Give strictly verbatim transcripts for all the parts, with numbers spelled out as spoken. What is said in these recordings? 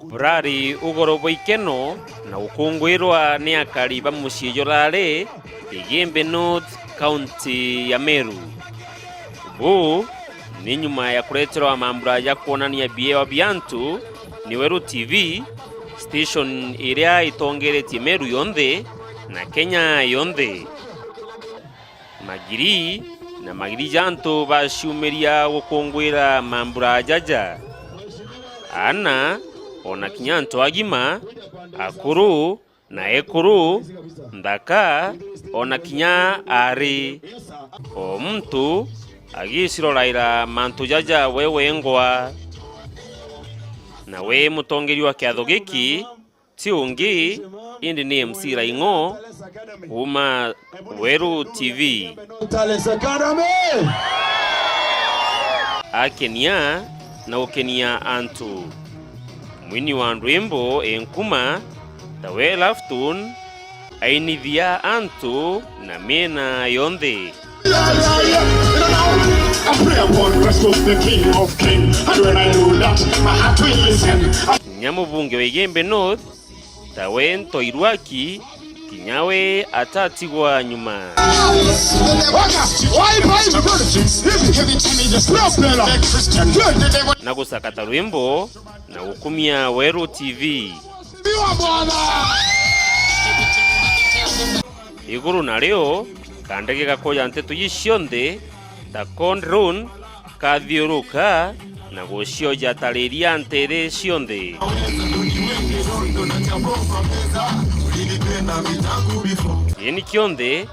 Burari ugoro bwa ikeno na gukungwirwa ni akari ba mucii jurari Igembe North, kaunti ya Meru. Buu ni nyuma ya kureterwa mambura ja kwonania biewa bia antu ni Weru T V, station iria itongeretie Meru yonthe na Kenya yonthe. Magiri na magiri ja antu baciumiria gukungwira mambura jaja. Aana, o na kinya antu agima, akuru na ekuru, nthaka, o na kinya aari. O muntu agiciroraira mantu jaja we wengwa. Nawe mutongeria wa kiatho giki, ti ungi indi ni M C Raing'o kuuma Weru T V. Talents Academy! Akenia na gukenia antu. Mwini wa ndwimbo e nkuma, tawe Love Tune, ainithia antu na miena yonthe. I pray upon Christus, the King of Kings, and when I do that, my heart will listen. Kinya mubunge wa Igembe North, tawe Ntoi Rwaki, kinya we atatigwa nyuma. Na gusakata rwimbo na gukumia Weru T V. Iguru nario, kandege gakoja nteto ii cionthe, ta Condron, kathiuruka na gucioja ta riria nteere cionthe. Kieni kionthe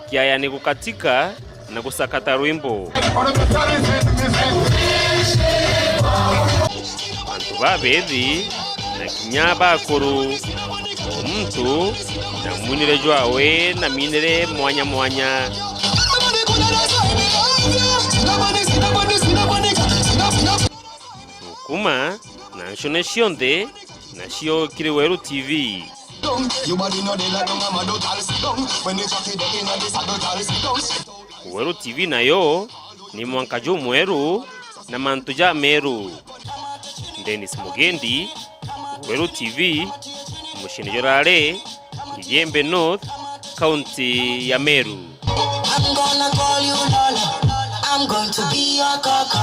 kiaya ni gukatika na gusakata rwimbo. Antu babethi na kinya bakuru, o muntu na mwinire jwawe na minire mwanya mwanya. Nkuma na ncone cionthe nacio kiri Weru T V. Weru T V nayo ni mwanka jumweru na mantu jameru. Dennis Mugendi, Weru T V, muciini jurari Igembe North, kaunti ya Meru. I'm gonna call you Lola. I'm going to be your coco.